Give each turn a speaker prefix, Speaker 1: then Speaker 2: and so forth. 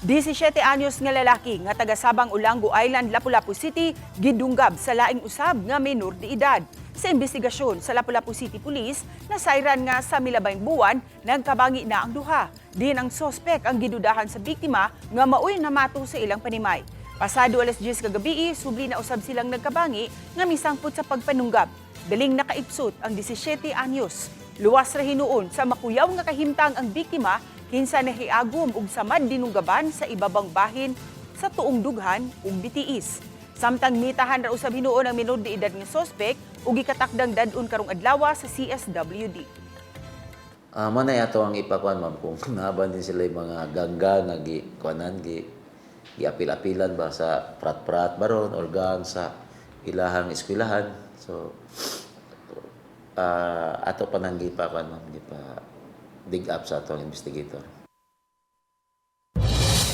Speaker 1: 17 anyos nga lalaki nga taga Sabang Olango Island, Lapu-Lapu City, gidunggab sa laing usab nga menor de edad. Sa investigasyon sa Lapu-Lapu City Police, nasayran nga sa milabayng buwan nagkabangi na ang duha. Din ang sospek ang gidudahan sa biktima nga maoy namato sa ilang panimay. Pasado alas 10 kagabi, subli na usab silang nagkabangi nga misangpot sa pagpanunggab. Daling nakaipsot ang 17 anyos. Luwas ra hinuon sa makuyaw nga kahimtang ang biktima kinsa nahiagom og samad dinunggaban sa ibabang bahin sa tuong dughan ug bitiis. Samtang mitahan ra usab hinuon ang minor de edad nga sospek ug gikatakdang dad-on karong adlaw sa CSWD.
Speaker 2: Ah, man ato ang ipakuan, ma'am, kung naban din sila yung mga gangga nga gi kuanan gi giapil-apilan ba sa prat-prat baron or gang sa ilahang eskwelahan. So ato pa nang gipakuan, ma'am, gipa dig up sa atong investigator.